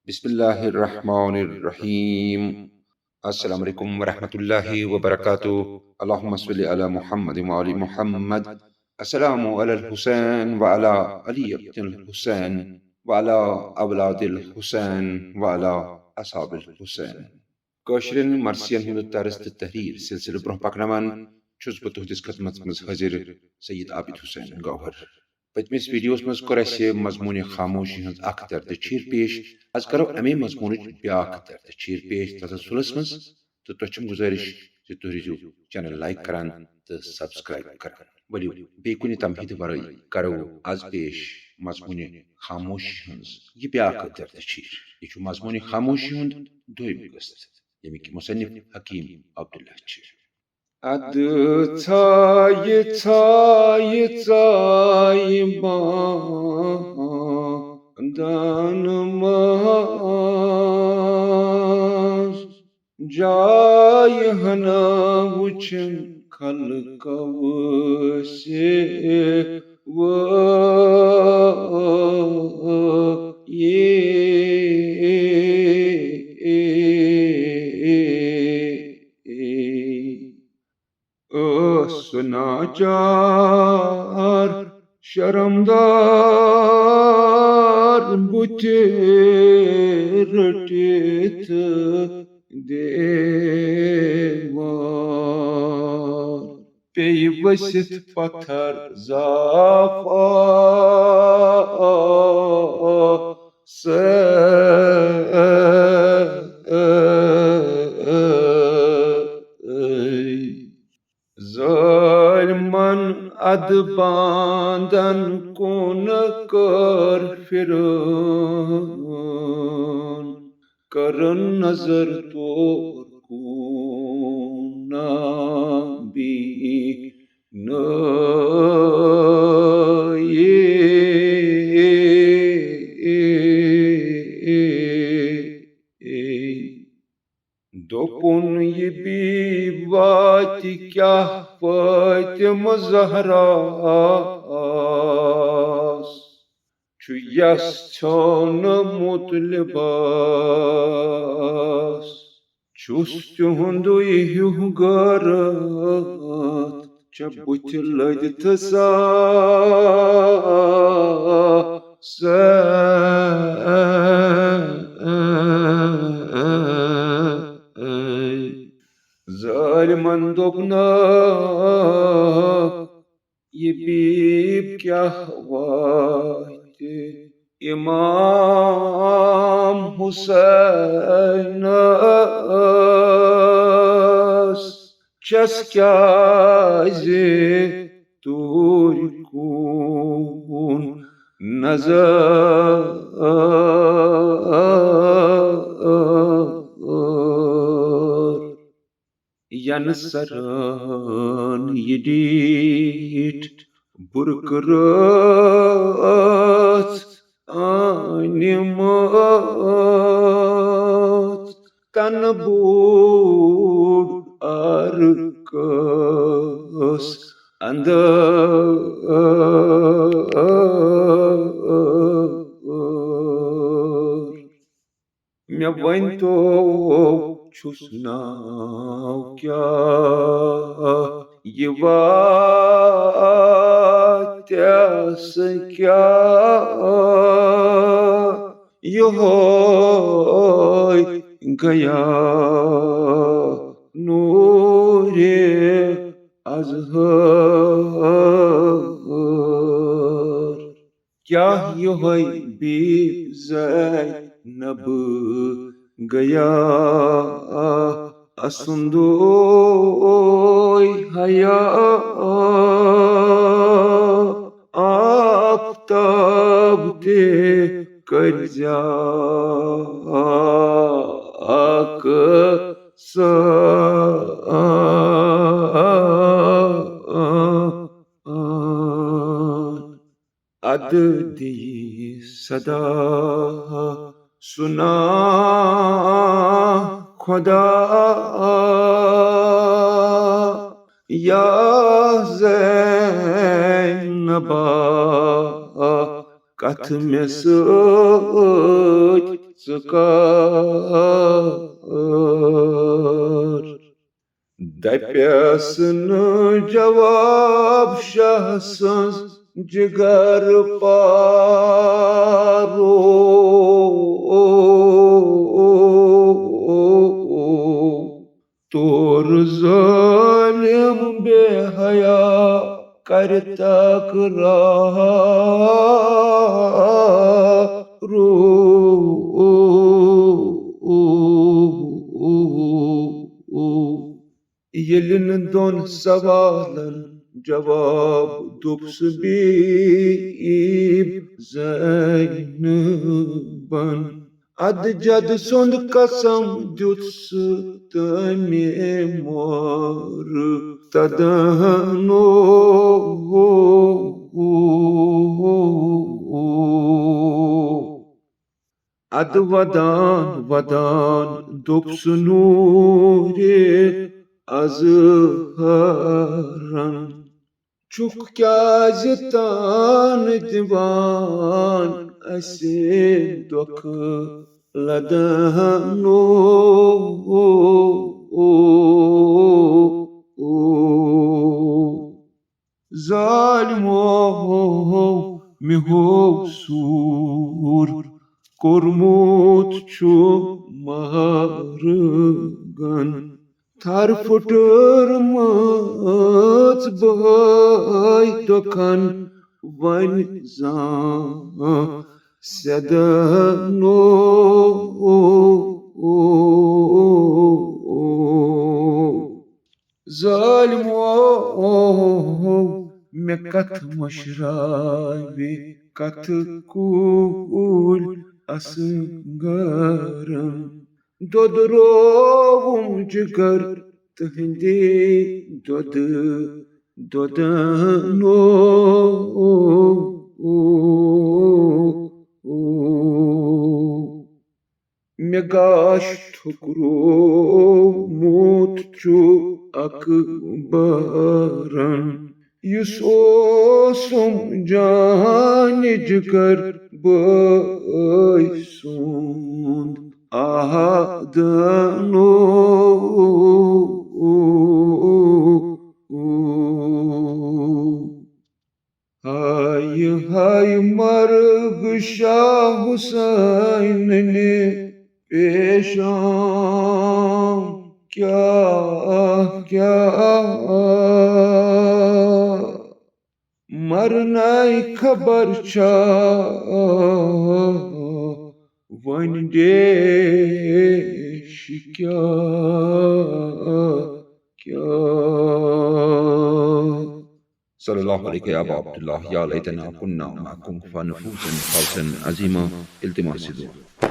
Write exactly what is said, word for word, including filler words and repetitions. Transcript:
بسم الله الرحمن الرحيم. السلام عليكم ورحمة الله وبركاته. اللهم صل على محمد وعلى محمد. السلام على الحسين وعلى علي بن الحسين وعلى أولاد الحسين وعلى أصحاب الحسين. کٲشرٮ۪ن مرثین ہُنٛد طرز تہٕ تحریر سلسلہٕ برٛونٛہہ پکناوان چھُس بہٕ تُہنٛدِس خدمتس منٛز حٲضِر سید عابد حسین گوہر۔ پٔتمِس ویڈیوس منٛز کوٚر اَسہِ مضموٗنِ خاموشی ہٕنٛز اکھ دردِ چیٖر پیش۔ از کرو اَمے مضموٗنٕچ بیٛاکھ دردِ چیٖر پیش تسلسلس منٛز، تہٕ تۄہہِ چھم گُزٲرِش زِ تُہۍ روٗزِو چینل لائک کران تہٕ سبسکرائب کران۔ ؤلِو، بیٚیہِ کُنہِ تمہیٖدِ ورٲے کرو از پیش مضموٗنِ خاموشی ہٕنٛز یہِ بیٛاکھ دردِ چیٖر۔ یہِ چھُ مضموٗنِ خاموشی ہُنٛد دوٚیِم قٕسط، ییٚمِکۍ مصنف حکیم عبداللہ چھِ۔ ادٕ ژھایہِ ژھایہِ ژایہِ بانٛدن منٛز جاے ہنا وٕچھن خلقو سے و یہ ٲس سُہ ناچار شرمدار بُتھِ رٔٹِتھ دیوار۔ پیٚیہِ ؤسِتھ پتھر زافا سٲے۔ ظٲلمن ادٕ باندن کُن کٔر پھِرُن، کٔرٕن نظر تور کُن نا بیٖنٲیی۔ دوٚپُن، یہِ بیٖبۍ واتہِ کیٛاہ فاطمہ زہراہَس؟ چھُ یَس ژھیوٚنمُت لباس۔ چھُس تِہُنٛدُے ہیوٗ غٲرت، ژےٚ بُتھِ لٔدِتھ سا سٲے۔ ظٲلمن دوٚپنکھ، یہِ بیٖب کیٛاہ واتہِ اِمام حُسینس؟ چھَس کیٛازِ توٗرۍ کُن نظر؟ ینہٕ سرن یہِ ڈیٖٹھ بُرکہٕ رٲژ آنِمٕژ، تنہٕ بوٗڑ عرقس اندر۔ مےٚ ؤنۍ تو، چھُس ناو کیٛاہ، یہِ واتٮ۪س کیٛاہ؟ یِہوٚے گیا نوٗرِ اظہر۔ کیٛاہ یِہوٚے بیٖبۍ زینب گیا اَسُنٛدُے حیا؟ آفتاب تہِ کٔرۍ زیٛاکھ سٲر۔ ادٕ دِیہِ صدا سُنا خدا یا زینبا کتھ مےٚ سۭتۍ ژٕ کر۔ دپیس نہٕ جواب شاہ سٕنٛز جگر پارو۔ تور ظٲلِم بے حیا کرِ تکرارو۔ ییٚلہِ نہٕ دۄن سوالن جواب دوٚپس بیٖبۍ زینبن۔ ادٕ جد سُنٛد قسم دیُت سُہ تٔمۍ مور تدنو۔ ادٕ ودان ودان دوٚپ سُہ نوٗرِ اظہرن، چھُکھ کیٛازِ تان دِوان اَسہِ دۄکھٕ لدنو؟ ظالمو، مےٚ ہوو سوٗر، کوٚرمُت چھُ مرگن۔ تھر پھُٹرمٕژ بہٕ دۄکھن وۄنۍ زان سیدنو۔ ظالمو، مےٚ کتھ مٔشراوِ کتھ کُلۍ اصغرن۔ دۄد رووُم جگر تٕہنٛدِ دۄدٕ دۄدنو۔ مےٚ گاش ٹھُکرومُت چھُ اکبرن، یُس اوسُم جانِ جگر بٲے سُنٛد آدنو۔ ہاے ہاے مرگ شاہ حسیننہِ پیشام، کیٛاہ کیٛاہ مرنٕے خبر چھا وۄنۍ ڈیش کیٛاہ کیٛاہ۔ صلی اللہ علیک یا ابا عبداللہ، یا لیتنا کنا معکم فنفوز فوزا عظیما۔ التماس دعا۔